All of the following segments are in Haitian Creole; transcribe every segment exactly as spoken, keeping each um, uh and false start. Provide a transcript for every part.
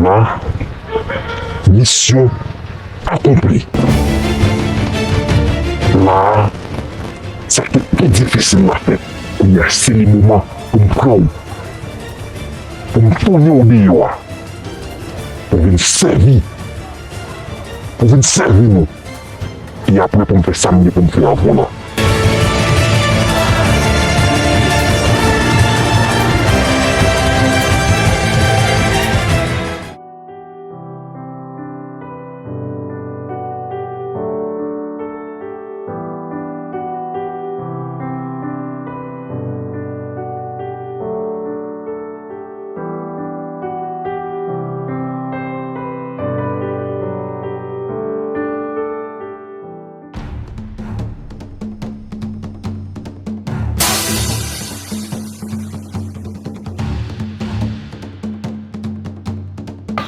La, misyon akonpli. La, sa k te pi difisil la fèt. Kounye a, se le moman pou m pran w, pou m tounen w deyò a, pou w vin sèvi, pou w vin sèvi nou. E apre pou m fè sa m gen pou m fè avè w la.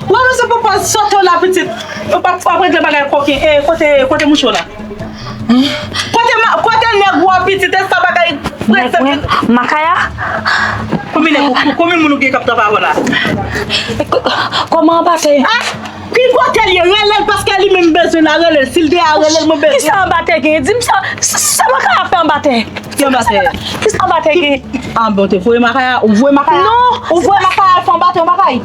Wè, mesye, papa, sote w la, pitit. Ou p ap, p ap regle bagay koken. E, kote, kote mouche w la? Kote ma-, kote nèg ou a, pitit? E sa bagay prese, pitit. Makaya? Konbyen nèg ou, konbyen moun ou gen k ap travay avè w la? Kòman anba tè? Ah! Ki kote l ye? Rele l, paske li menm bezwen la, rele l. Si l deyò, rele l, mwen bezwen. Kisa anba tè gen? Di m sa, sa, sa Makaya fè anba tè? Ki anba tè? Kisa anba tè gen? Ah, bon, te voye Makaya, ou voye Makaya? Non. Ou voye Makaya al fè yon batè yon bagay?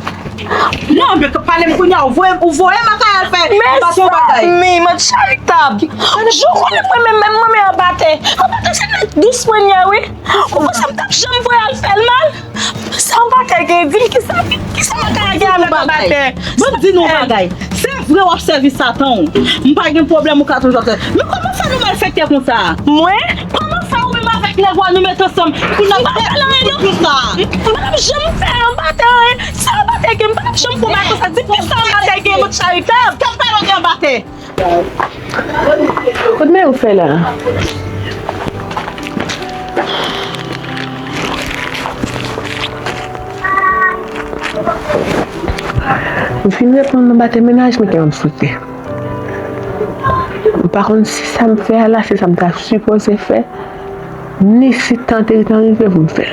Non, men pale m kounye a, ou voye, ou voye Makaya al fè yon batè yon bagay? Mezanmi, mwen charitab. Jou konnen mwen menm, menm mwen, men anba tè. Anba tè se nèg dous mwen ye, wi. Ou panse m t ap janm voye al fè l mal? Sa anba tè gen? Di m kisa, kisa Makaya gen avèk anba tè? Bon, di nou yon bagay. Se vre w ap sèvi Satan w. M pa gen pwoblèm ou ka toujou ap sèvi. Men kòman fè nou malfektè konsa? Mwen? Kòman fè ou menm avèk nèg ou a nou met ansanm pou n ap fè tout sa? M pa t ap janm fè anba tè anyen. Sa anba tè gen? M pa t ap janm fè bagay konsa. Di m kisa anba tè gen, mwen charitab. K ap pale w de anba tè. Kot men ou fè la? M fin reponn nan batè mennaj mwen ke m ap foute. M pa konn si sa m fè a la, se sa m ta sipoze fè, ni si tan te rive pou m fè l.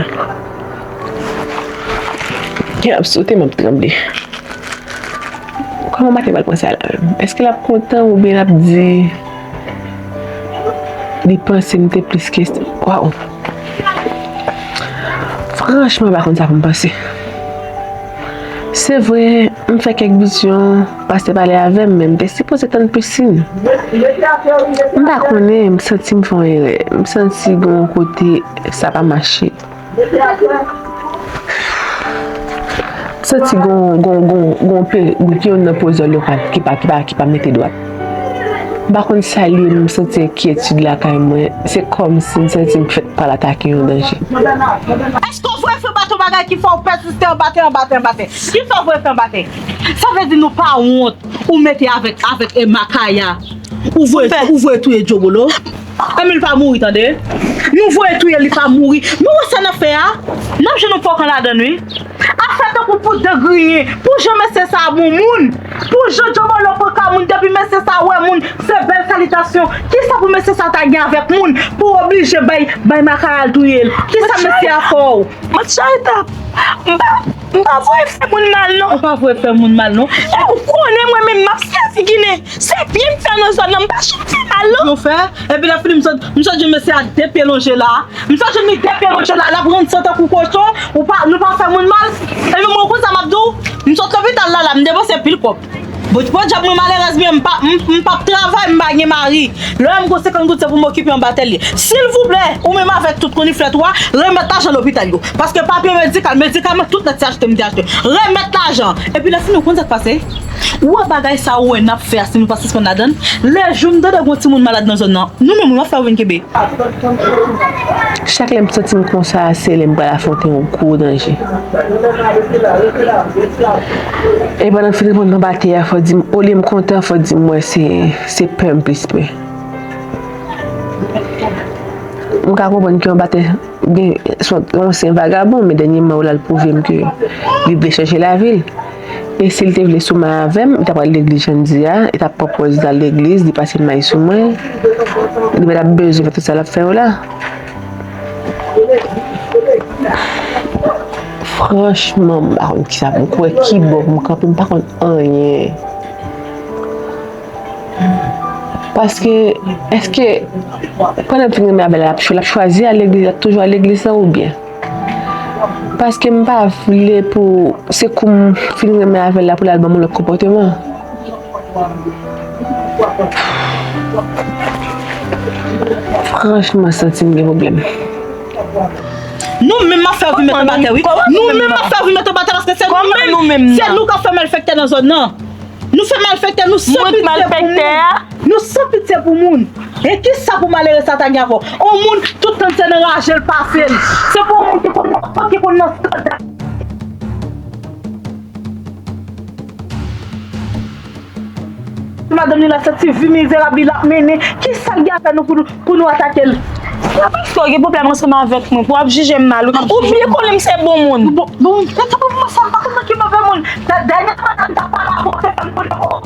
Ke m ap sote, m ap tranble. Kòman maten pral pran sa la menm? Èske l ap kontan oubyen l ap di li panse m te plis ke sa? Waw! Franchman, m pa konn sa pou m panse. Se vre, m fè kèk vizyon, pastè pale avè m, men m te sipoze tann Priscine. M pa konnen, m santi m fè yon erè. M santi gen yon kote sa pa mache. M santi gon, gon, gon, gon pe, gon yon nan pozisyon lokal ki pa, ki pa, ki pa mete dwat. M pa konn sa l ye, men m santi enkyetid lakay mwen. Se kòmsi m santi m fèk pral atake yon danje. Èske w vle fè batè yon bagay ki fè w pèsiste anba tè, anba tè, anba tè? Ki fè w vle fè anba tè? Sa vle di nou pa wont ou mete avèk, avèk, e, Makaya. Ou voye, ou voye touye Djobolo. Emil pa mouri, tande. Nou voye touye li, pa mouri. Nou wè sa n ap fè a? N ap jwenn yon fòkan ladann, wi. Afè tankou pou de griyen, pou jan mesye sa a bon moun, pou jan Djobolo pran ka moun, depi mesye sa a wè moun, se bèl salitasyon. Kisa pou mesye sa a ta gen avèk moun pou oblije bay, bay Makaya al touye l? Kisa mesye a fè w? Mwen charitab. M pa, m pa voye fè moun mal, non. Ou pa voye fè moun mal, non. E ou konnen mwen menm m ap sèvi Ginen. Se byen m fè nan zòn nan, m pa janm fè mal, non. Yo fè, epi lè fini, m sot, m sot jwenn mesye a de pye lonje la. M sot jwenn li de pye lonje la, l ap rann san tankou kochon. Ou pa, nou pa fè moun mal. Epi mwen, ou konn sa m ap di w? M sot lopital la, la, m depanse pil kòb. Bon, podyab mwen malerèz, men m pa, m, m p ap travay, m pa gen mari. Lè m gon senkant goud, se pou m okipe anba tè l ye. Silvouplè, ou menm avèk tout koniflèt ou a, remèt lajan lopital yo. Paske papye medikal, medikaman, tout nèt se achte, m te achte. Remèt lajan. Epi lè fini, ou konn sa k pase? Ou wè bagay sa ou wè n ap fè a, si nou pa sispann ladann, lè jou m tande gon timoun malad nan zòn nan, nou menm, nou ap fè yo vin kenbe. Chak lè m santi m konsa, se lè m pral afwonte yon gwo danje. E pandan m fin reponn nan batè a, fò di m, olye m kontan, fò di m, wè, se, se pè m plis pè. M ka konprann ke yon batè gen, se yon, se yon vagabon, men dènyèman, ou la l pwouve m ke li vle chanje lavi l. E si l te vle sou may avè m, li t ap al legliz jan n di a, li t ap pran pòz li t al legliz, li pase may sou mwen, li pa t ap bezwen fè tout sa l ap fè yo la. Franchman, m pa konn kisa pou m kwè, ki bò pou m kanpe, m pa konn anyen. Paske, èske, pandan m fin renmen avè l, l ap chwa-, l ap chwazi al legliz, l ap toujou al legliz la oubyen? Paske m pa vle pou, se kou m fin renmen avè l la pou l al ban m yon lòt konpòteman. Franchman, santi m gen pwoblèm. Nou menm m ap fè w vin met anba tè, wi. Nou menm m ap fè w vin met anba tè paske se nou menm, se nou k ap fè malfektè nan zòn nan. Nou fè malfektè, nou san pitye pou moun. Nou san pitye pou moun. E kisa pou malere sa ta gen avè w? On moun, tout tan se nan raje l pase l. Se pou on moun ki konn, ki konn nan skandal. Madanm ni la se ti vi mizerab li l ap mennen. Kisa l gen a fè nou pou nou, pou nou atake l? Se paske w gen pwoblèm ansanm avèk mwen, pou w ap jije m mal, wi. Ou byen konnen m se bon moun. Bon, bon, e tanpri mwen sa, m pa konn ki move moun. Dènyè madanm ta pale avè w, te fè m konnen, oh.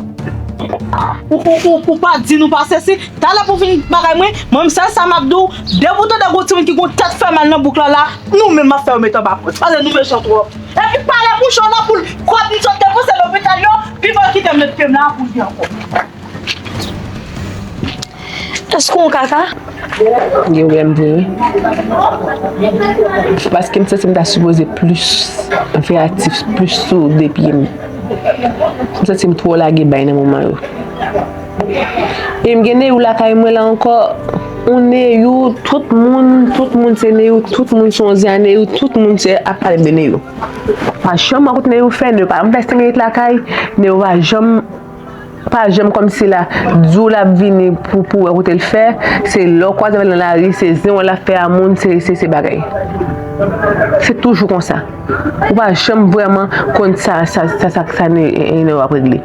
Ou, ou, ou, ou pa di nou pa sesi. Talè pou vin bagay mwen, mwen, sèl sa m ap di w, depi w tande gon timoun ki gon tèt fè mal nan bouk la, la, nou menm m ap fè yo met anba pòt. Paske nou mechan twòp. Epi pale bouch w nan poul, kwòb m sot depoze lopital yo, pi bon kite m met pye m la pou di ankò. Èske w kaka? M gen pwoblèm vre, wi. Paske m santi m ta sipoze plis veyatif, plis sou de pye m. M santi m twò lage bay nan moman yo. E m gen Neyou lakay mwen la ankò. On Neyou, tout moun, tout moun se Neyou, tout moun sonje a Neyou, tout moun se ap pale de Neyou. Pa janm wè kote Neyou fè, Neyou pa janm fè senk minit lakay, Neyou pa janm, pa janm kòmsi la, di w l ap vini pou, pou wè kote l fè, se lè w kwaze avè l nan lari, se zen w l ap fè a moun, se, se, se bagay. Se toujou konsa. Ou pa janm vrèman konn sa, sa, sa, sa, sa Neyou ap regle.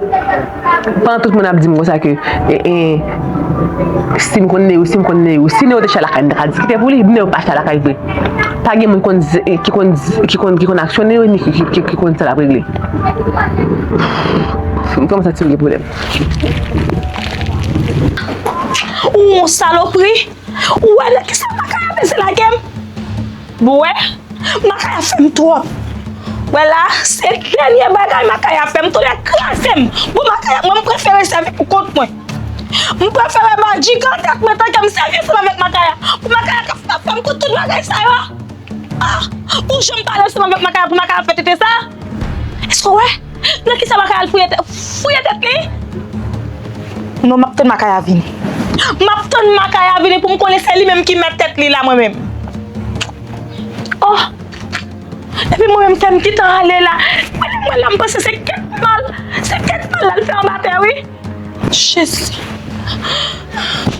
Pandan tout moun ap di m konsa ke, e, e, si m konn Neyou, si m konn Neyou. Si Neyou te chita lakay, m ta ka diskite pou li, Neyou pa chita lakay vre. Pa gen moun konn, ki konn, ki konn, ki konn aksyone yo, ni ki, ki, ki, ki konn sa l ap regle. M kòmanse santi m gen pwoblèm. Ou yon salopri! Ou wè nan kisa Makaya peze lage m? Ou wè? Makaya fè m twòp. Wè la, se dènye bagay Makaya fè m, tonnè kraze m. Bon, Makaya, mwen, m prefere sèvi pou kont mwen. M prefere ba djigantèt mwen tanke m sèvi ansanm avèk Makaya. Pou Makaya ka, ka fè m tout, tout bagay sa yo. Ah, ou janm pale ansanm avèk Makaya pou Makaya fè tete sa? Èske w wè? Nan kisa Makaya al fouye tè-, fouye tèt li? Non, m ap tann Makaya vini. M ap tann Makaya vini pou m konnen se li menm ki mèt tèt li la, mwen menm. Oh! Epi mwen menm, fè m gentan ale la. Mwen, lè m wè la, m panse se kèk mal, se kèk mal la l fè anba tè, wi. Jezi.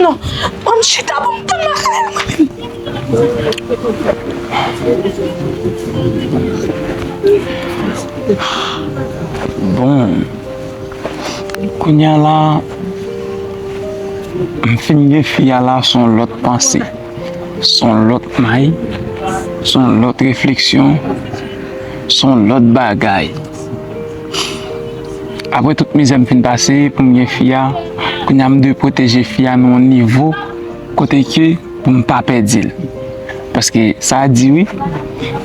Non, ban m chita pou m tann Makaya mwen menm. Bon, kounye a la, m fin gen fi a la, se yon lòt panse, se yon lòt may, se yon lòt refleksyon, se yon lòt bagay. Apre tout mizè m fin pase pou m gen fi a, kounye a m dwe pwoteje fi a nan yon nivo kote ke pou m pa pèdi l. Paske sa di wi,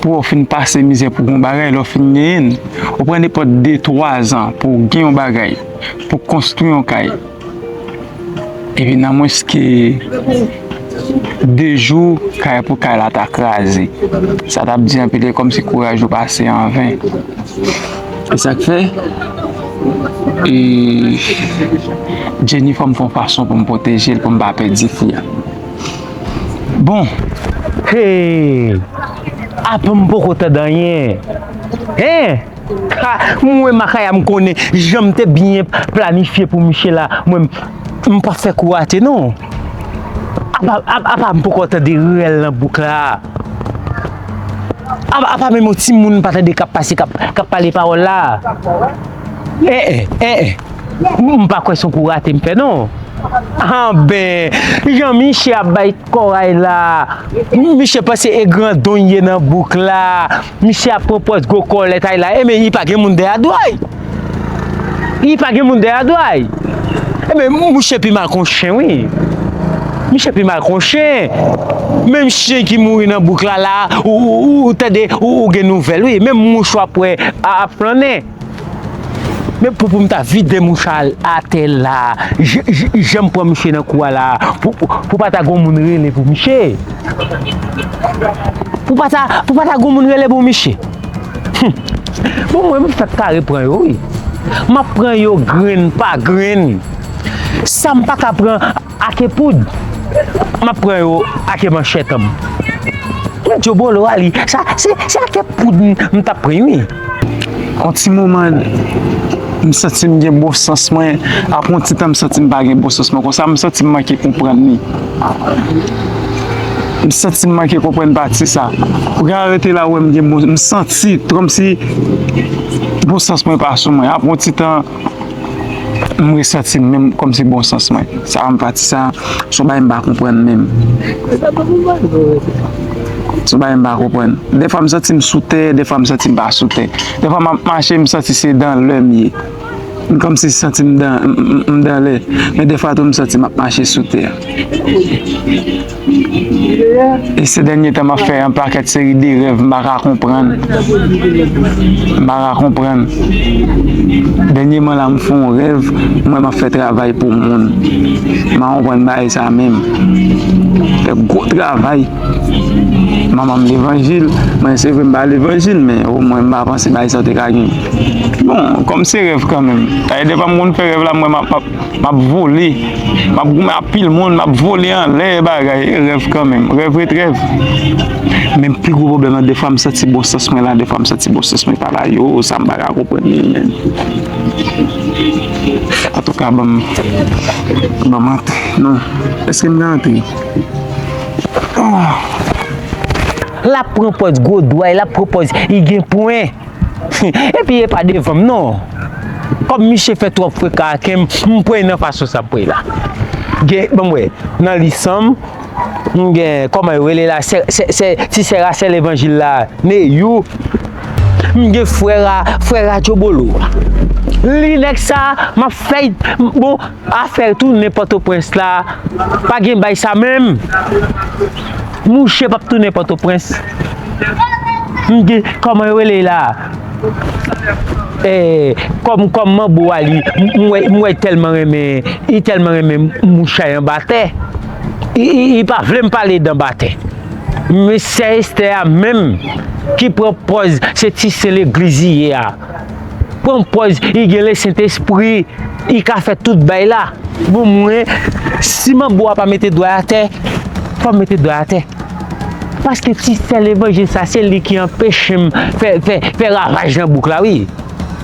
pou w fin pase mizè pou gon bagay, lè w fin genyen l, ou pran nenpòt de, twa zan pou w gen yon bagay, pou w konstwi yon kay. Epi nan mwens ke de jou, kay pou kay la ta kraze. Sa t ap di anpil, e kòmsi kouraj ou pase an ven. E sa k fè, e, Jenny fò m fè yon fason pou m pwoteje l, pou m pa pèdi fi a. Bon. Hey! Apa m poko tande anyen? Hein? Ha, mwen Makaya m konnen jan m te byen planifye pou miche la, mwen m, m p ap fè kou rate non. Apa, apa, apa m poko tande rèl nan bouk la. Apa, apa menm yon timoun m pa tande k ap pase, k ap, k ap pale pawòl la. Eh, eh, eh, eh. M pa kwè se yon kou rate m fè non. Anben, jan miche ap bay kòray la, miche panse e grandon ye nan bouk la. Miche ap pran pòz gwo kòlèt ay la. Enben, li pa gen moun dèyè dway. Li pa gen moun dèyè dway. Enben, miche pi mal kon chen, wi. Miche pi mal kon chen. Menm chen ki mouri nan bouk la, la, ou, ou, ou, ou tande, ou, ou gen nouvèl, wi. Menm mouch w ap wè a, ap flannen. Men pou, pou m ta vide mouch a atè la, j-, j-, jan m pran misye nan kou a la, pou, pou, pou pa ta gon moun rele pou misye. Pou pa ta, pou pa ta gon moun rele pou misye. Hum. Bon, mwen, m fèk kare pran yo, wi. M ap pran yo grenn pa grenn. Sa m pa ka pran ake poud, m ap pran yo ake manchèt an m. Men Djobolo a li, sa, se, se ake poud m, m t ap pran, wi. On ti moman, m santi m gen bon sans mwen. Apre on ti tan, m santi m pa gen bon sans mwen. Konsa, m santi m manke konprann li. M santi m manke konprann pati sa. Pou gen arete la, wè m gen bon, m santi kòmsi bon sans mwen pa sou mwen. Apre on ti tan, m resanti m menm kòmsi bon sans mwen. Sa m pati sa, se yon bagay m pa konprann menm. Se yon bagay m pa konprann. Defwa m santi m sou tè, defwa m santi m pa sou tè. Defwa m ap mache, m santi se dan lè m ye. M kòmsi santi m dan, m, m, m dan lè. Men defwa tou m santi m ap mache sou tè. E se dènye tan m ap fè yon pakèt seri de rèv m pa ka konprann. M pa ka konprann. Dènyèman la, m fè yon rèv, m wè m ap fè travay pou moun. M pa konprann bagay sa menm. Fè gwo travay. Manman m levanjil, mwen se vre m pa levanjil, men omwen m pa panse bagay sa te ka gen. Bon, kòm se rèv kanmenm. Sa vle di, depi m konn fè rèv la, m wè m ap, m ap, m ap vole. M ap goumen ak pil moun, m ap vole anlè bagay. E rèv kanmenm. Rèv ret rèv. Men pi gwo pwoblèm nan, defwa m santi bon sans mwen la, defwa m santi bon sans mwen pa la. Yo, sa m pa ka konprann li menm. Antouka, ban m, ban m antre. Non. Èske m ka antre? Ah. L ap pran pòz gwo dwa, l ap pran pòz li gen pwen. Epi e pa devan m non. Kòm misye fè twòp freka ak m, m pran nan fason sa m pran la. Gen, ban m wè, nan lis an m, m gen, kòman yo rele la, sè, sè, sè, ti sè Rachel Evanjil la, Neyou. M gen frè a, frè a Djobolo. Li nèg sa, m ap fè, bon, afè tounen Pòtoprens la, pa gen bay sa menm. Mouche p ap tounen Pòtoprens. M gen, kòman yo rele la? Eh, kòm, kòm manbo a li, m, m wè, m wè tèlman renmen, li tèlman renmen mouchay anba tè. Li, li, li pa vle m pale d anba tè. Men sè Estè a menm ki pran pòz se ti sen legliz li ye a. Pran pòz li gen Lesentespri, li ka fè tout bay la. Bon, mwen, si manbo a pa mete dwa atè, fò m mete dwa atè. Paske ti sè levanjil sa, se li ki anpeche m fè, fè, fè ravaj nan bouk la, wi.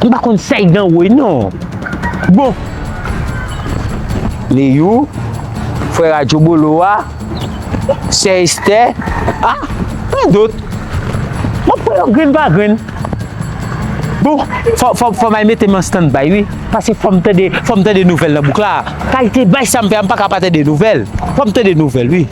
M pa konn sa y gen woy non. Bon. Neyou, frè a Djobolo a, sè Estè, ah, tan dòt. M ap pran yo grenn pa grenn. Bon, fò, fò, fò m al mete m an stand by, wi. Paske fò m tande, fò m tande nouvèl nan bouk la. Kalite bay sa m fè a, m pa ka pa tande nouvèl. Fò m tande nouvèl, wi.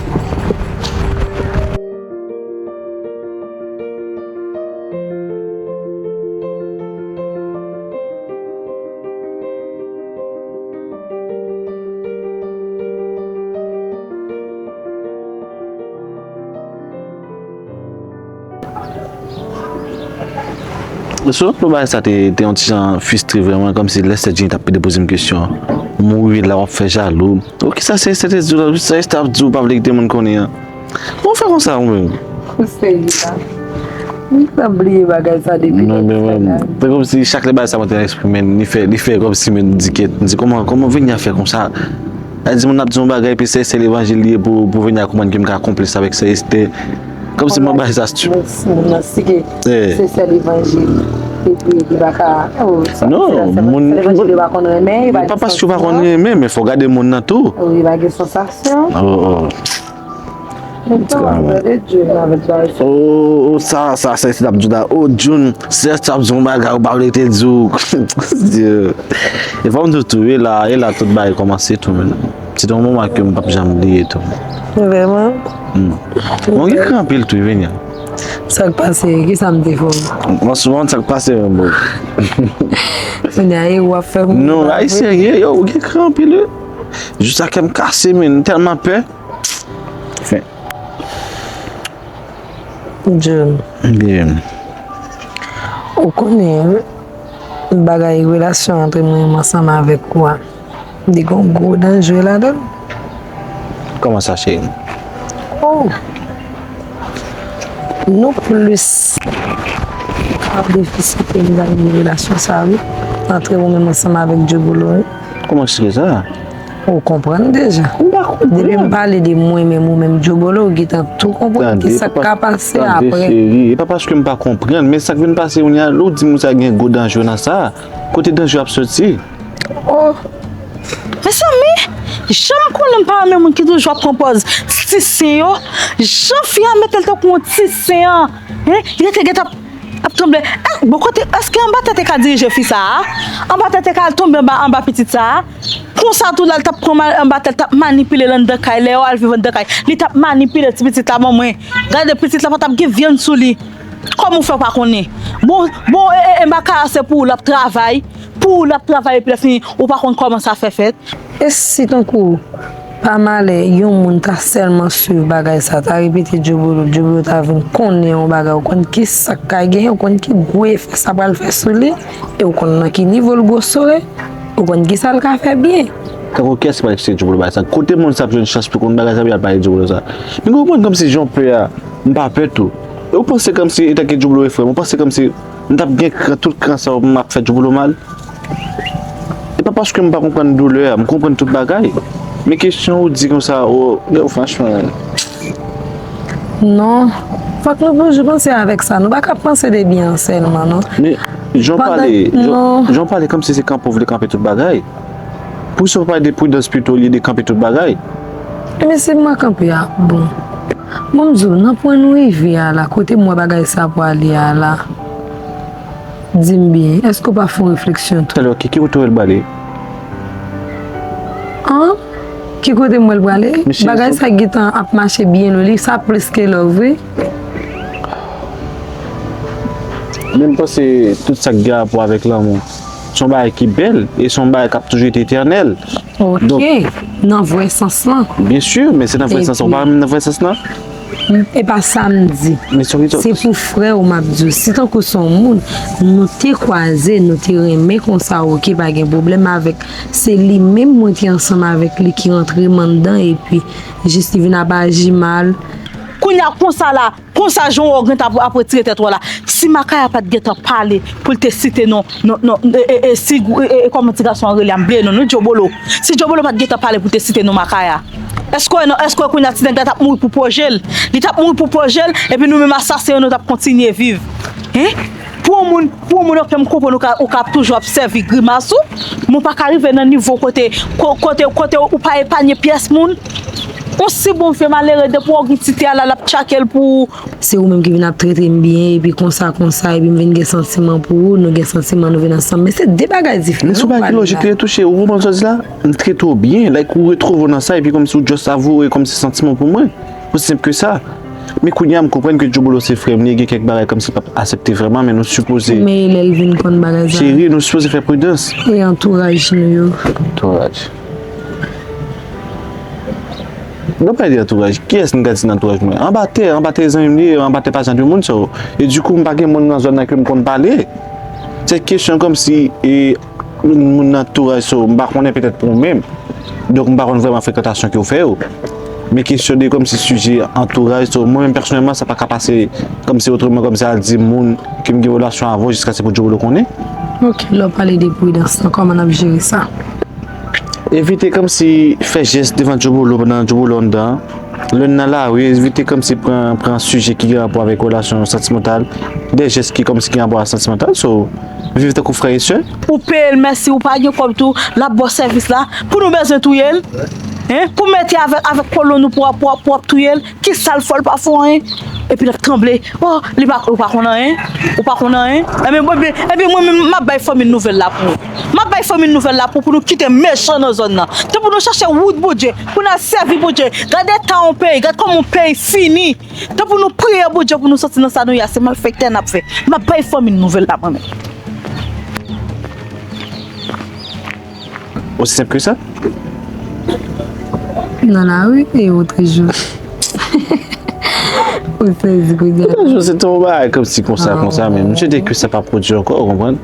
Sou yon bagay sa te, te yon ti jan fristre vrèman, kòmsi lè sè Jenny t ap depoze m kesyon, m rive la w ap fè jalou. Ou kisa sè Estè te di w la, sa Estè ap di w pa vle kite moun konnen an? Bon, fè konsa ou menm. Ou serye la? M t bliye bagay sa depi lè sa. Se kòmsi chak lè bagay sa mwen te eksprime, li fè, li fè kòmsi men di kèt, m di kòman, kòman Venia fè konsa? Sa di moun ap di yon bagay, epi se, se levanjil li ye pou, pou Venia konprann ke m ka konplis avèk sè Estè. Kòmsi mwen bay sa stupid. Moun nan si ke se sè levanjil. Epi li pa ka, oh, sa, non, se la, se moun, sè levanjil li pa konn renmen, li pa gen sansasyon. Pa paske ou pa konn renmen, men fò gade moun nan tou. Wi, li pa gen sansasyon. Oh, oh. Mwen tann, gade Jun avèk bagay sa. Oh, oh, sa, sa, sa, se t ap di w la. Oh, Jun, se t ap di yon bagay, ou pa vle te di w. Dye. E fò m di w tou, e la, e la tout bagay kòmanse tou, men. Se te yon moman ke m p ap janm bliye tou. Vrèman? Hmm. Bon, gen kran anpil tou, Venia. Sa k pase? Kisa m te fè w? Bon, souvan, sa k pase, men, bon. Venia, e w ap fè moun. Non, Ayisyen, yo, ou gen kran anpil, wi. Jis a kè m kase, men, m tèlman pè. Fen. John, Bien. Ou konnen bagay relasyon antre mwen menm ansanm avèk ou a, li gen yon gwo danje ladan l. Kòman sa, cheri? Oh! Nou plis ka defisi ke nou gade nan relasyon sa, wi. Antre ou menm ansanm avèk Djobolo, wi. Kòman eksplike sa? Ou konprann deja. M pa konprann. Depi m pale de mwen menm, ou menm Djobolo, ou gentan tou konprann ki sa k ka pase apre. Tande, cheri, e pa paske m pa konprann, men sa k vin pase kounye a, lè w di moun sa gen gwo danje nan sa, kote danje ap soti? Oh! Mezanmi, jan m konnen m pa renmen moun ki toujou ap pran pòz ti sen yo, jan fi a mete l tankou yon ti sen an, hein, li rete gentan ap, ap tranble. Eh, bon, kote, èske anba tè te ka dirije fi sa a? Anba tè te ka al tonbe anba, anba pitit sa a? Konsa tou la, l t ap pran mal anba tè, l t ap manipile l anndan kay, lè yo al viv anndan kay, li t ap manipile ti pitit la ban mwen. Gade, pitit la pa t ap gen vyann sou li. Kòman w fè w pa konnen? Bon, bon, e, e, e, makaya se pou ou l ap travay, pou ou l ap travay, epi lè fini, ou pa konn kòman sa fè fèt. E si tankou pa malè, yon moun ta sèlman swiv bagay sa, ta repete Djobolo, Djobolo ta vin konnen yon bagay, ou konn ki sa k ka genyen, ou konn ki gwo efè sa pral fè sou li, e ou konn nan ki nivo l gwosore, ou konn ki sa l ka fè byen. Tankou kiyès ki pral eksplike Djobolo bagay sa? Kote moun sa ap jwenn chans pou konn bagay sa, pou y al pale Djobolo sa? Men konprann kòmsi jan w pè a, m pa pè tou. E ou panse kòmsi, etanke Djobolo e frè m, ou panse kòmsi m t ap gen kran, tout kran sa yo pou m ap fè Djobolo mal? E pa paske m pa konprann doulè a, m konprann tout bagay. Men kesyon ou di konsa, o, yo, franchman. Non, fòk nou toujou panse avèk sa. Nou pa ka panse de byen an sèlman, non. Men, jan w pale, jan, jan w pale kòmsi se kanpe w vle kanpe tout bagay. Poukisa w pa pale de pridans pito olye de kanpe tout bagay? Ebyen, se mwen kanpe a. Bon. Bon, m di w, nan pwen nou rive a la, kote m wè bagay sa pwale a la, di m byen, èske w pa fè yon refleksyon tou? Talè, ki, ki kote w wè l pwale? An? Ki kote m wè l pwale? Bagay sa gentan ap mache byen lou, li sa plis ke love, wi. Men m panse tout sa k gen rapò avèk lanmou, se yon bagay ki bèl e se yon bagay k ap toujou rete etènèl. Ok, nan vrè sans lan. Byen si, men se nan vrè sans lan. Ou pa menm nan vrè sans lan? E pa sa m di. Se pou frè w m ap di w. Si tankou se yon moun, nou te kwaze, nou te renmen konsa, ok, pa gen pwoblèm avèk. Se li menm mwen te ansanm avèk li ki rantre m anndan, epi jis li vin ap aji mal. Kounye a konsa la, Konsa jan w wè w gentan ap, ap retire tèt ou a la. Si Makaya pa t gentan pale pou l te site non, non, non, e, e, e, si, e, e, e, kòman ti gason an rele a, m bliye non, non, Djobolo. Si Djobolo pa t gentan pale pou l te site non Makaya, èske w wè non, èske w wè kounye a ti nèg la t ap mouri pou pwojè l? Li t ap mouri pou pwojè l, epi nou menm asasen yo, nou t ap kontinye viv. Hein? Pou yon moun, pou yon moun, ok, m konprann ou ka, ou ka ap toujou ap sèvi grimas ou, men w pa ka rive nan nivo kote, ko-, kote, kote ou pa epanye pyès moun. Yon si bon vye malere, depi w gen ti tè a la, l ap tchake l pou ou. Se ou menm ki vin ap trete m byen, epi konsa, konsa, epi m vin gen santiman pou ou, nou gen santiman, nou vin ansanm. Men se de bagay diferan. Men se yon bagay ki lojik, li retouche, ou konprann sa w di la? M trete w byen, like, ou retwouve w nan sa, epi kòmsi ou just avwe kòmsi santiman pou mwen. Osi senp ke sa. Men kounye a, m konprann ke Djobolo se frè m, li gen kèk bagay kòmsi l p ap aksepte vrèman, men nou sipoze. Men lè l vin konn bagay sa. Cheri, nou sipoze fè pridans. E antouraj nou yo? Antouraj. Nou pa di antouraj. Kiyès m ka di nan antouraj mwen? Anba tè, anba tè zanmi m li ye, anba tè pa jan de moun sa yo. E dikou, m pa gen moun nan zòn nan ke m konn pale. Se kesyon kòmsi, e, moun nan antouraj, so, m pa konnen petèt pou ou menm. Donk, m pa konn vrèman frekantasyon ke w fè yo. Men kesyon de kòmsi sijè antouraj, so, mwen menm pèsonèlman, sa pa ka pase kòmsi otreman, kòmsi al di moun ke m gen relasyon avè w jiskaske pou Djobolo konnen. Ok, lè w pale de pridans lan, kòman n ap jere sa? Evite kòmsi fè jès devan Djobolo pandan Djobolo anndan. Lè n nan lari, evite kòmsi pran, pran sijè ki gen rapò avèk relasyon santimantal, de jès ki kòmsi gen rapò a santimantal, so, viv tankou frè e sè. Ou peye l mèsi, ou pa gen kòb tou, l ap ba w sèvis la, pou nou bezwen touye l? Hein? Pou mete avèk, avèk kolonn ou pou w ap, pou w ap, pou w ap touye l? Kisa l fè w, l pa fè w anyen? Epi l ap tranble. Oh, li pa, ou pa konn anyen? Ou pa konn anyen? Ebyen, mwen, ebyen, ebyen, mwen menm, m ap bay fanmi n nouvèl la pou ou. M ap bay fanmi n nouvèl la pou, pou nou kite mechan nan zòn nan. Tanpri nou chache wout Bondye, pou n al sèvi Bondye. Gade eta yon peyi, gade kòman yon peyi fini. Tanpri nou priye Bondye pou nou soti nan sa nou ye a, se malfektè n ap fè. M ap bay fanmi n nouvèl la, mwen menm. Osi senp ke sa? Nan lari, e otrejou. Ou sezi kounye a. Yo se te yon bagay kòmsi konsa, konsa, men m swete ke sa pa pwodui ankò, ou konprann?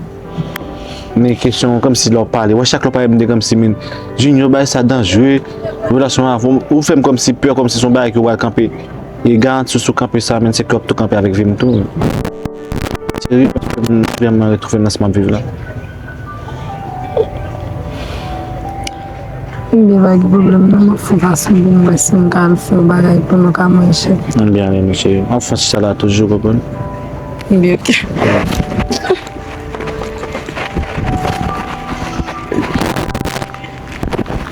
Men kesyon kòmsi lè w pale, wè chak lè w pale, m te kòmsi, men Junior, bagay sa danjere, relasyon an, ou fè m kòmsi pè, kòmsi se yon bagay ke w pral kanpe. E garanti w si w kanpe sa, men se ke w ap tou kanpe avèk vi m tou. Serye, paske m vrèman retwouve m nan sa m ap viv la. Ebyen, pa gen pwoblèm non, m ap fè fason pou m wè si m ka al fè yon bagay pou nou ka manje. Ebyen, ale, mesye. M ap fè sa la toujou, konprann? Ebyen, oke.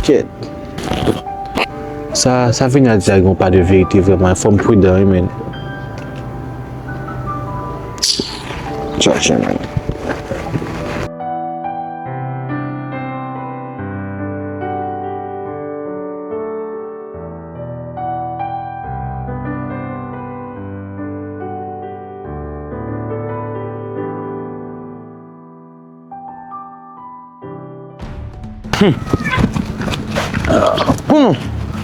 Kèt. Sa, sa Venya di a gen yon pa de verite vrèman. Fò m pridan, wi, men. Chache, men. Hmm. Konnen,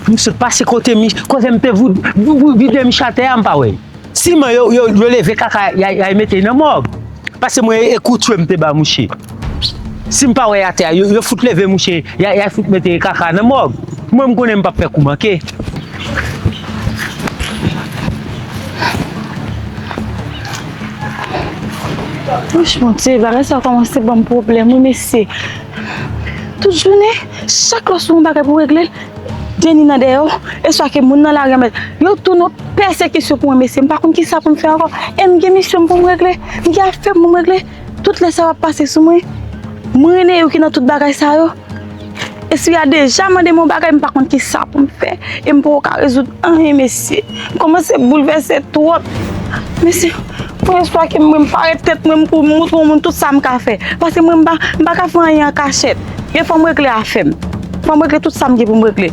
misye pase kote mi, kote m te vou, vou, vou vide miche atè a, m pa wè l. Siman yo, yo, yo leve kaka, y a, y a mete nan mòg. Paske mwen, e kout fye m te ba mouche. Si m pa wè atè a, yo, yo fout leve mouche, y a, y a fout mete kaka nan mòg. Mwen, m konnen m p ap fè kou manke. Wouch, Bondye, bagay sa kòmanse ban m pwoblèm, wi, mesye. Tout jounen, chak lè w sou yon bagay pou w regle l, Jenny nan dèyè w, e swa ke moun nan lari an mèt. Yo tounen yon pèsekisyon pou mwen, mesye. M pa konn kisa pou m fè ankò. E m gen misyon m pou m regle, m gen afè m pou m regle. Tout lè sa w ap pase sou mwen. Mwen, Neyou ki nan tout bagay sa yo. Espri a deja mande m yon bagay, m pa konn kisa pou m fè. E m poko ka rezoud anyen, mesye. M kòmanse boulvèse twòp. Mesye, mwen espwa ke mwen m parèt tèt mwen, m pou m montre yon moun tout sa m ka fè. Paske mwen m pa, m pa ka fè anyen an kachèt. E fò m regle afè m. Fò m regle tout sa m gen pou m regle.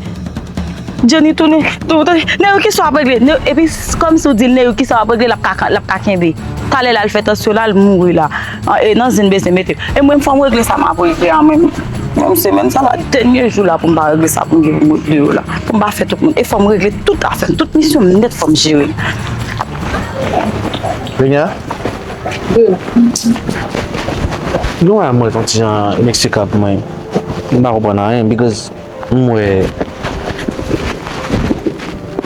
Jenny tounen, tou, tou, Neyou kisa w ap regle? Neyou, epi s-, kòmsi w di l Neyou kisa w ap regle, l ap ka, l ap ka kenbe. Talè l al fè tansyon la, l mouri la. An, e nan zen bezwen mete. E mwen, fò m regle sa m ap regle a mwen. Mwen, semèn sa la, dènye jou la pou m pa regle sa pou m gen pou m regle yo la. Pou m pa fè tout moun. E fò m regle tout afè m, tout misyon m nèt fò m jere. Venya? Wi. Yon bagay mwen yon ti jan ineksplikab pou mwen. M pa konprann anyen, because M wè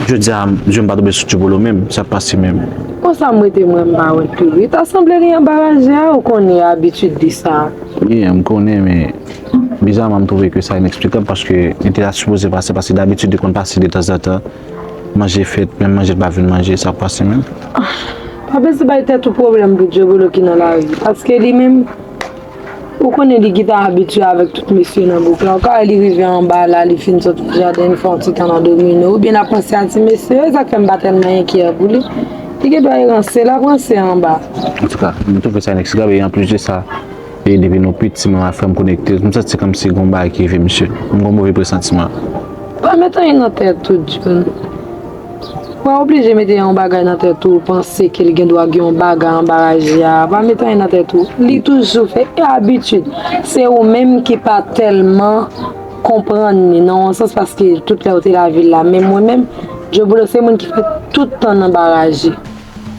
jodi a, je m pa tonbe sou Djobolo menm, sa k pase menm? Konsa m rete mwen m pa wè tou. Li ta sanble li anba raje a, ou konnen abitid li sa. Wi, m konnen, men bizarman m twouve ke sa ineksplikab paske li te ta sipoze pase, paske dabitid li konn pase detanzantan, manje fèt, menm manje l pa vin manje, sa k pase menm? Pa bezwen bay tèt ou pwoblèm pou Djobolo ki nan lari, paske li menm, ou konnen li gentan abitye avèk tout mesye nan bouk la. Ou ka wè li rive anba la, li fin sot jaden, li fè yon ti tan nan domino. Oubyen l ap ranse a ti mesye yo, e sa k fè m pa tèlman enkyè pou li. Li gendwa ranse, l ap ranse anba. Antouka, m twouve sa ineksplikab, e anplis de sa, e depi nou piti, mwen ak frè m konekte, m santi kòmsi gen yon bagay ki rive misye. M gen yon move presantiman. Pa met anyen nan tèt ou, John. Ou pa oblije mete yon bagay nan tèt ou, panse ke li gendwa gen yon bagay anba raje a. Pa mete anyen nan tèt ou. Li toujou fè, e abitid. Se ou menm ki pa tèlman konprann li nan yon sans, paske tout lè ou te lavil la. Men mwen menm, Djobolo se moun ki fè tout tan nan anba raje.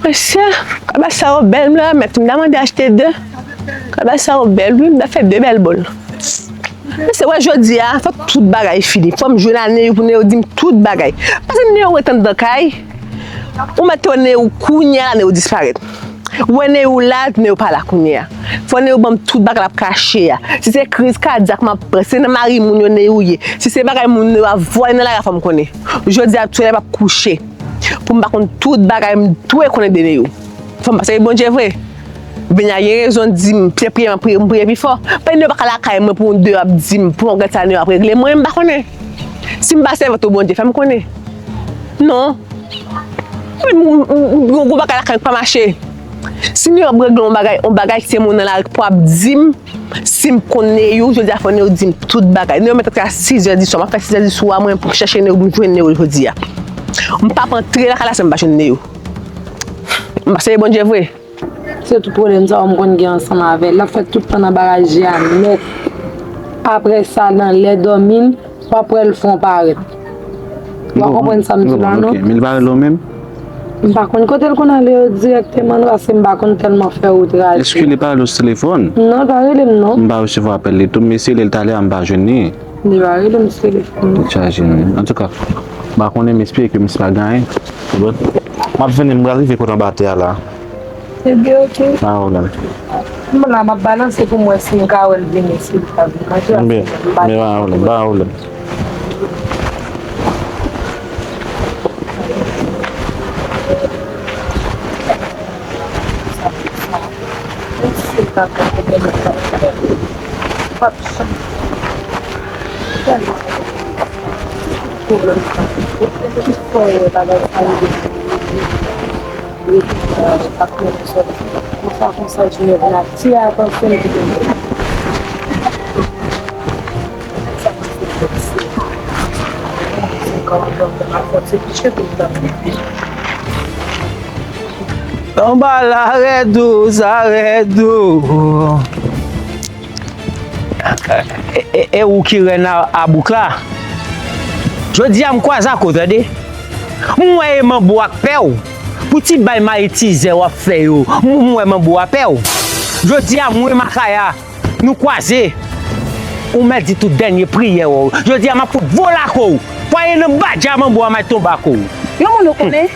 Mesye, kaba sa yo bèl, m la mèt, m ta mande achte de. Kaba sa yo bèl, wi, m ta fè de bèl bòl. Mesye, wè jodi a, fòk tout bagay fini. Fò m jwenn a Neyou pou Neyou di m tout bagay. Paske Neyou ret anndan kay. Ou mèt wè Neyou kounye a la, Neyou disparèt. Ou wè Neyou la, Neyou pa la kounye a. Fò Neyou ban m tout bagay l ap kache a. Si se kriz kadyak m ap pran, si se nan mari moun yo Neyou ye. Si se bagay moun Neyou ap vòlè nan lari a, fò m konnen. Jodi a, solèy p ap kouche. Pou m pa konn tout bagay, m dwe konnen de Neyou. Fò m pase Bondye vre. Venya gen rezon di m, se priye m ap priye, m priye pi fò. Paske Neyou pa ka lakay mwen pou Neyou ap di m, pou m gad sa Neyou ap regle. Mwen, m pa konnen. Si m pa sèvant ou Bondye, fè m konnen. Non. Mwen, m, m, m, yon gwo bagay lakay mwen k pa mache. Si Neyou ap regle yon bagay, yon bagay ki se moun nan lari pou ap di m, si m konn Neyou, jodi a fò Neyou di m tout bagay. Neyou mèt antre a sizè di swa, m ap fè sizè di swa mwen pou m chèche Neyou, pou m jwenn Neyou jodi a. M p ap antre lakay la san m pa jwenn Neyou. M pa sèvi Bondye vre. Se tout pwoblèm sa yo m konn gen ansanm avè l. L ap fè tout tan nan anba raje a nèt. Apre sa, nan lè dòmi l, w ap wè l fè yon parèt. Ou pa konprann sa m di la, non? Ok, men li pa rele w menm? M pa konn kote l konn ale yo dirèkteman non, paske m pa konn tèlman fè wout raje. Èske li pa rele w sou telefòn? Non, li pa rele m non. M pa resevwa apèl li tou, m eseye rele l talè a, m pa jwenn li. Li pa rele m sou telefòn. Li chaje wi. Antouka, m pa konnen, m espere ke misye pa gen anyen. M ap vini, m pral rive kote anba tè a la. Ebyen, oke. Pa pwoblèm. M la, m ap balanse pou m wè si m ka wè l vini, si l ka vini. Manje a, m pa pwoblèm, pa pwoblèm. Konsa, konsa, Junior vin ap tire atansyon m kite m. Anba la rèd ou, sa rèd ou. E, e, e ou ki rèn a, a bouk la. Jodi a m kwaze ak ou, tande. M wè e manbo ak pè w. Pou ti bay mayitizè w ap fè yo, m, m wè manbo a pè w. Jodi a mwen Makaya, nou kwaze. Ou mèt di tout dènye priyè w. Jodi a m ap fout vo lako w. Pwaye nan badja manbo a may tonbe ak ou. Yon moun ou konnen?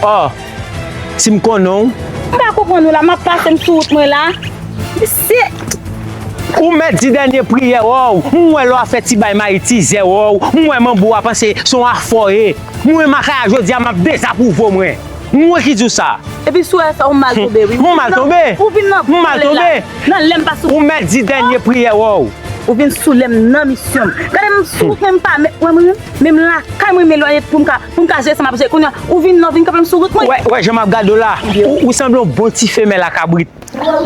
Ò, si m konnen w. M pa konprann ou la, m ap pase m sou wout mwen la. Mesye! Ou mèt di dènye priyè w. M wè lè w ap fè ti bay mayitizè w. M wè manbo a panse se yon afò ye. Mwen Makaya jodi a m ap dezapwouve w mwen. Mwen ki di w sa. Epi si w wè sa, ou mal tonbe wi. Ou mal tonbe. Ou vin nan, ou vin nan pale la. Nan lè m pa sou. Ou mèt di dènye priyè w. Ou vin sou lè m nan misyon m. Gade m sou wout mwen m pa mèt wè mwen menm. Menm lakay mwen m elwanye pou m ka, pou m ka jere sa m ap jere. Kounye a, ou vin la, ou vin kanpe m sou wout mwen. Wè, wè jan m ap gade w la. Ou, ou sanble yon bon ti femèl a kabrit.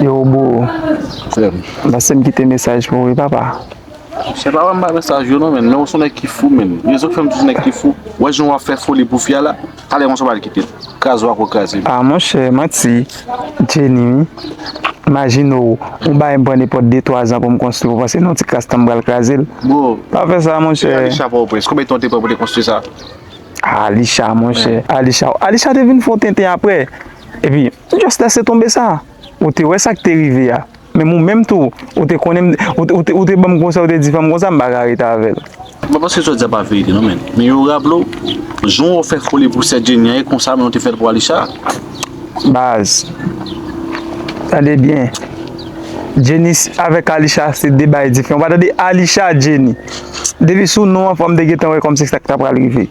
Yo, bro. Frè m. Pase m kite mesaj pou ou wi, papa. Chè, pa wè m bay mesaj yo non, men. Men ou se yon nèg ki fou, men. Rezon k fè m di w se nèg ki fou. Wè jan w ap fè foli pou fi a la. Talè konsa w pral kite l. Kraze w ak ou kraze. Ah, monchè, manti. Jenny, wi. Imajine w, yon bagay m pran nenpòt de twa zan pou m konstwi, ou panse nan yon ti kras tan m pral kraze l? Bro, pa fè sa, monchè. Alisha Pòtoprens, konbyen tan w te pran pou te konstwi sa? Alisha, monchè. Alisha, Alisha te vin fè yon tenten apre. Epi, just lèse tonbe sa. Ou te wè sa k te rive a. Menm ou menm tou, ou te konnen m, ou te, ou te, ou te ban m konsèy, ou te di fanm konsa, m pa ka rete avè l. M pa panse sa w di a pa verite non, men. Men yo raple w, jan w fè foli pou sè Jenny an, e konsa menm w te fè l pou Alisha. Baz, tande byen. Jenny s-, avèk Alisha se de bagay diferan. Ou pa tande Alisha, Jenny. Depi sou non an, fò m te gentan wè kòmsi sa k ta pral rive.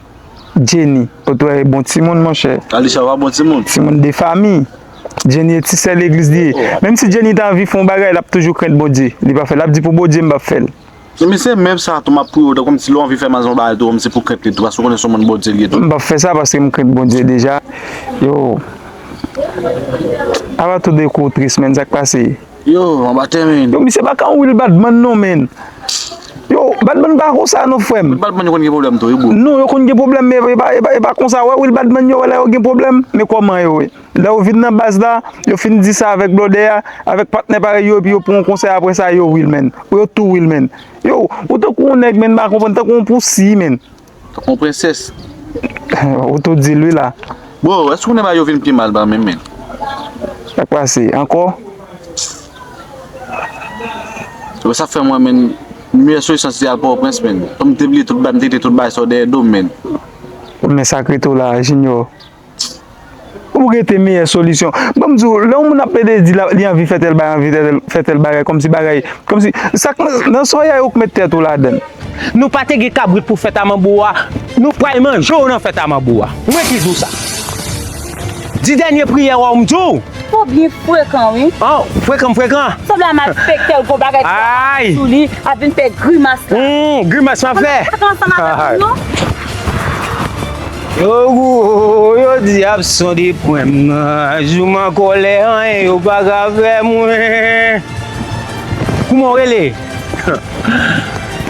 Jenny, ou t wè e bon timoun, monchè. Alisha pa bon timoun. Timoun de fanmi. Jenny e ti sè legliz li ye. Menm si Jenny ta anvi fè yon bagay, l ap toujou krent Bondye. Li pa fè l. L ap di pou Bondye, m p ap fè l. Men se menm sa tou, m ap priye w tou, kòmsi lè w anvi fè manzè yon bagay tou, kòmsi pou krent li tou, paske w konnen se yon moun Bondye li ye tou. M p ap fè sa paske m krent Bondye deja. Yo. Apa tou de kou tris, men, sa k pase? Yo, anba tè, men. Yo, misye pa ka yon real bad man non, men. Yo, bad man pa konsa non, frè m. Bad man yo konn gen pwoblèm tou, wi, bro. Non, yo konn gen pwoblèm, men e pa, e pa, e pa konsa. Wè, real bad man yo, wè, lè yo gen pwoblèm, men kòman yo ye. Lè yo vin nan baz la, yo fin di sa avèk blòdè a, avèk patnè parèy yo, epi yo pran yon konsèy apre sa, yo real, men. Yo tou real, men. Yo, ou tankou yon nèg, men, m pa konprann, tankou yon pousi, men. Yon prensès. Ou tou di l wi la. Bro, èske w konnen bagay yo vin pi mal ba menm, men? Sa k pase ankò? Yo, sa fè mwen, men, meyè solisyon se al Pòtoprens, men. Kòm m te bliye tout bagay, m te kite tout bagay sa yo dèyè do m, men. Men sa k rete w la, Junior. Ou rete meyè solisyon. Ban m di w, lè yon moun ap plede di la, li anvi fè tèl bagay, anvi fè tèl, fè tèl bagay, kòmsi bagay, kòmsi, sa k nan, nan soyay ou k met tèt ou ladan l. Nou pa te gen kabrit pou fèt a manbo a, nou pral manje w nan fèt a manbo a. Mwen ki di w sa. Di dènye priyè w, m di w. Twò byen frekan, wi. An, frekan, frekan. Sanble a malfektè, l gon bagay sou li, ap vin fè grimas la. Hmm, grimas m ap fè. Frekan ansanm avèk nou. Yo gou, yo di ap sonde pwen m nan. Jou m an kòlè, anyen yo pa ka fè mwen. Kouman w rele?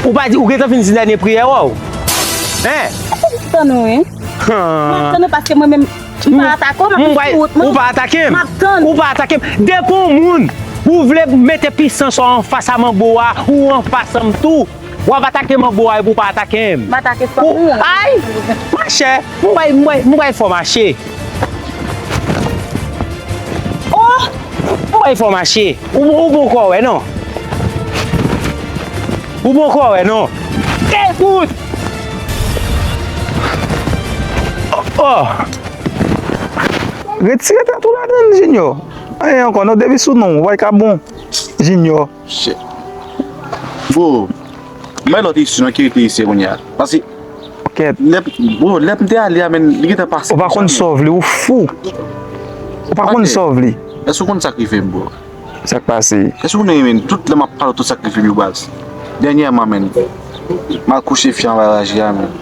Ou pa di, ou gentan fin di dènye priyè w? Hein? Tann ou, wi. M ap tann ou paske mwen menm, m pa atake w, m ap sou wout mwen. Ou pa atake m. M ap tann. Ou pa atake m. Depi yon moun, ou vle mete pisans ou anfas a manbo a, ou anfas a m tou. W ap atake manbo a epi w pa atake m. M atake fanmi w. Ay! Machè, m bay, m bay, m bay fò mache. Wè fò mache. Ou, ou poko wè non. Ou poko wè non. Ekout! Oh, oh. Retire tèt ou ladann, Junior. Anyen ankò non, depi sou non, w pa ka bon. Junior. Shit. Bro, m bay lòt isi non ki rete isi kounye a. Paske Ok. Lè, bro, lè m te ale a, men, li gentan pase. Ou pa konn sa w vle, ou fou. Ou pa konn sa w vle. Èske w konn sa k rive m, bro? Sa k pase? Èske w konnen, men, tout lè m ap pale w, tout sa k rive m yo, baz. Dènyèman, men, m al kouche fi anba raje a, men.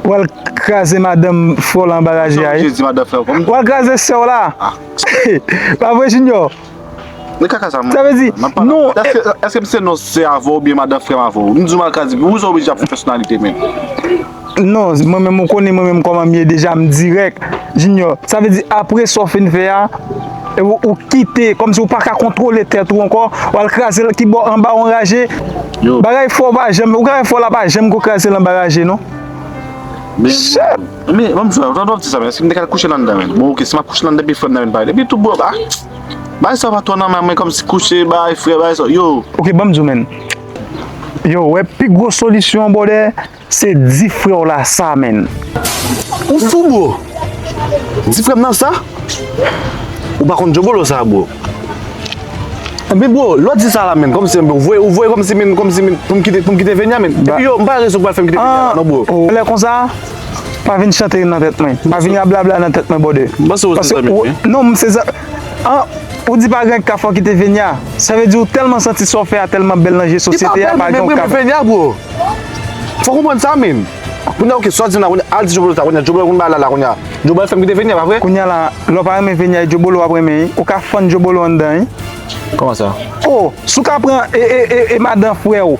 W al kraze madanm frè w la anba raje a, wi. Ou al kraze sè w la. Ah. Pa vre, Junior? Men kaka sa, mwen. Sa vle di, non, èske, èske m se non sè avè w oubyen madan frè m avè w? M di w m al kraze, pou sa w oblije ap fè pèsonalite, men. Non, mwen menm, ou konnen mwen menm kòman m ye deja, m dirèk, Junior. Sa vle di, apre sa w fin fè a, e ou, ou kite, kòmsi ou pa ka kontwole tèt ou ankò, w al kraze l ki bò anba yon raje. Yo. Bagay fò pa janm, ou ka fè fò la pa janm ko kraze l anba raje, non. Men, men, ban m di w, w ap di sa, men, èske m te ka kouche la anndan, men? Bon, ok, si m ap kouche la anndan, epi frè m nan, men, pa, epi tou, bro, ah, bagay sa pa twò nan men mwen, kòmsi kouche, bay, frè, bay, sa, yo. Ok, ban m di w, men. Yo, wè, pi gwo solisyon, brother, se di frè w la sa, men. Ou fou, bro? Di frè m nan sa? Ou pa konn djobolo sa, bro? Enben, bro, lè w di sa la, men, kòmsi, enben, ou voye, ou voye kòmsi, men, kòmsi, men, pou m kite, pou m kite Venya, men. Epi yo, m pa rezon pou al fè m kite Venya, non, bro. Lè konsa, pa vin chante nan tèt mwen. Pa vin rablabla nan tèt mwen, brother. M panse ou se zanmi m, wi. Non, m se zan-, an, ou di pa gen ka fè w kite Venya. Sa vle di ou tèlman santi sa w fè a tèlman bèl nan je sosyete a, pa gen yon ka fè. Venya, bro. Fò w konprann sa, men. Kounye a, ok, sa w di m la, kounye a, al di djobolo sa, kounye a, djobolo konn bagay la, la, kounye a. Djobolo fè m kite Venya, pa vre? Kounye a la, lè w pa renmen Venya, e djobolo w ap renmen, wi. Ou ka fann djobolo anndan, wi. Kòman sa? Oh, si w ka pran e, e, e, e madan frè w,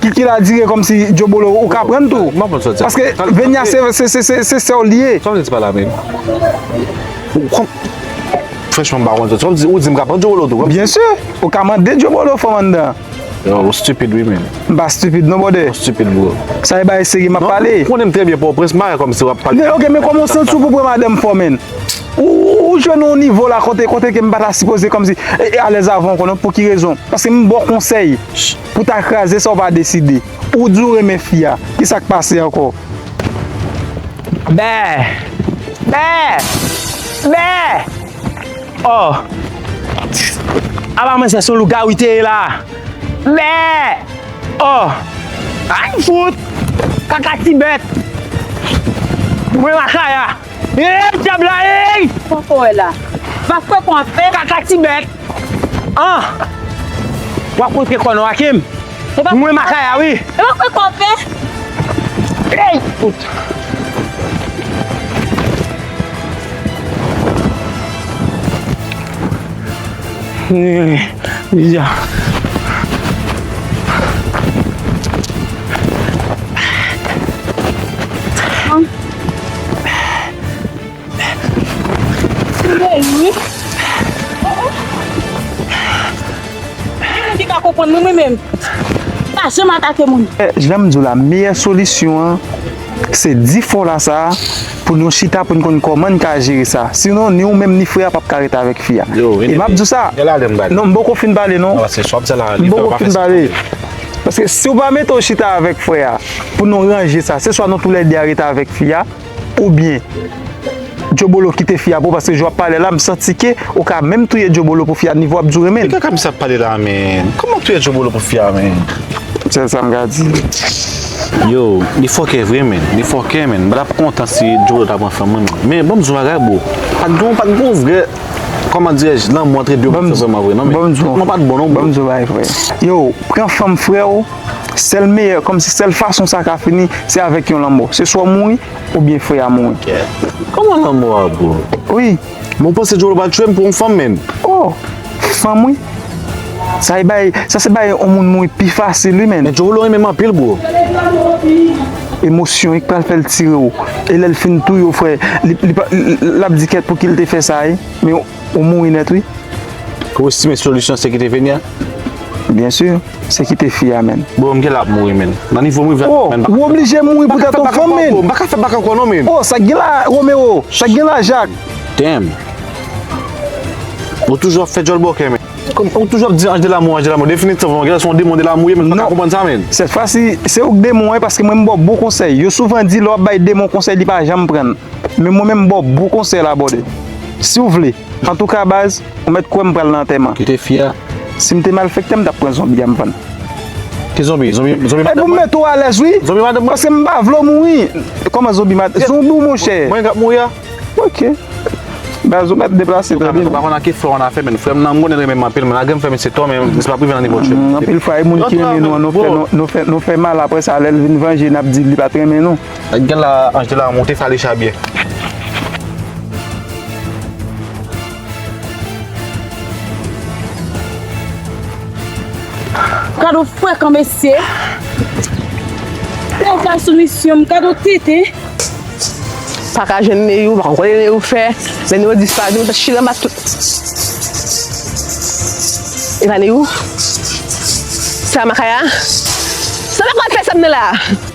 ki, ki la dire kòmsi djobolo, ou ka pran tou. Paske Venya se, se, se, se, se sè w li ye. Sa w vle di pa la, men? Franchman, m pa konn sa. Sa w di, ou di m ka pran djobolo tou, kòmsi. Byen si, ou ka mande djobolo fanm anndan. Yo, ou stupid wi, men. M pa stupid non, brother. Ou stupid, bro. Sa e bagay serye m ap pale. Non, ou konnen m trè byen Pòtoprens, m pa wè kòmsi w ap pale. Men, ok, men kòman w santi w pou pran madanm fò, men? Ou, ou, ou jwenn yon nivo la kote, kote ke m pa ta sipoze kòmsi, e, e, alèz avè w ankò non. Pou ki rezon? Paske m ba w konsèy pou ta kraze sa w pa deside. Ou di w renmen fi a. Kisa k pase ankò? Bè! Bè! Bè! Oh! Apa mwen se sou lougawou te ye la? Bè! Oh! Ay fout! Kaka ti bèt! Mwen lakay a! Ey, dyab la, ey! Poko wè la. Va fwe konpe. Kaka ti bèt! Ah! W ap kontre kò nou ak m. Mwen makaya, wi. E pa fwe konpe. Ey! Fout. Eh, ya. Ki ka konprann mwen, mwen menm. Pa janm atake moun. Eh, jan m di w la, meyè solisyon an, se di fò la sa, pou nou chita, pou n konn kòman n ka jere sa. Sinon, ni ou menm, ni frè a p ap ka ret avèk fi a. E m ap di w sa. Non, m poko fin pale, non. M poko fin pale. Paske si w pa mete w chita avèk frè a, pou nou ranje sa, se swa nou toulède a ret avèk fi a, oubyen Djobolo kite fi a pou, paske jan w ap pale la, m santi ke ou ka menm touye Djobolo pou fi a, nivo ap di w renmen l. Ki kaka misye ap pale la, men? Kòman w touye Djobolo pou fi a, men? Sèl sa m ka di. Yo, li fòkè vre, men. Li fòkè, men. M pa t ap kontan si Djobolo ta pran fanm mwen, men. Men, ban m di w yon bagay, bro. Pa t gen, pa t gen yon vrè, kòman dirèj, lanmou antre de moun vrèman vre, non, men. Tretman pa t bon, non, bro. Ban m di w yon bagay, frè. Yo, pran fanm frè w, sèl meyè, kòmsi sèl fason sa ka fini, se avèk yon lanmò. Se swa w mouri, oubyen frè a mouri. Kòman lanmò a, bro? Wi. Men w panse Djolo pral tchwe m pou yon fanm, menn? Oh, fanm, wi. Sa e bay, sa se bay yon moun mouri pi fasil, wi, menn. Men Djolo renmen m anpil, bro. Emosyon, li k pral fè l tire w. E lè l fin touye w, frè, li, li pa, li, l ap di kèt pou ki l te fè sa, wi. Men ou, ou mouri nèt, wi. Ou estime solisyon se kite Venya? Byen si. Se kite fi a, menn. Bro, m genlè ap mouri, menn. Nan nivo m rive a, menn. Oh, ou oblije mouri poutèt yon fanm, menn. M pa ka fè bak ankò, non, menn. Oh, sa k gen la, Romero? Sa k gen la, Jak? Damn. Ou toujou ap fè djòl bòkè, men. Kòm ou toujou ap di anj de lanmou, anj de lanmou. Definitivman, gen se yon demon de lanmou ye, men m pa ka konprann sa, men. Sèt fwa si, se ou k demon an, paske mwen m ba w bon konsèy. Yo souvan di lè w ap bay demon konsèy, li pa janm pran l. Men mwen menm m ba w bon konsèy la, brother. Si w vle. Antouka, baz, ou mèt kwè m pral nan antèman. Kite fi a. Si m te malfektè, m t ap pran zonbi a m vann. Ki zonbi? Zonbi, zonbi madanm mwen? Epi m mete w alèz, wi. Zonbi madanm mwen? Paske m pa vle w mouri. Kòman zonbi mad-, zonbi w, monchè? Mwen k ap mouri a? Ok. Baz, ou mèt deplase, tande. Ou pa konn nan ki flò w nan fè, men frè m nan, m konnen l renmen m anpil, men lage m fè mesye tò, men se p ap rive nan nivo tchè. Mm, anpil fwa, e moun ki renmen nou an, nou fè, nou, nou fè, nou fè mal, apre sa, lè l vin vanje, n ap di li pa t renmen nou. Gen la, anj de lanmou, te fè Alisha byen. Gad on frekan, mesye. Lè w ka sou misyon, m gad on tenten. Pa ka jwenn Neyou, pa konn kote Neyou fè. Lè Neyou disparèt, nou t ap chire anba tout. E pa Neyou? Sa Makaya? Sa pa konn fè sa m nan la.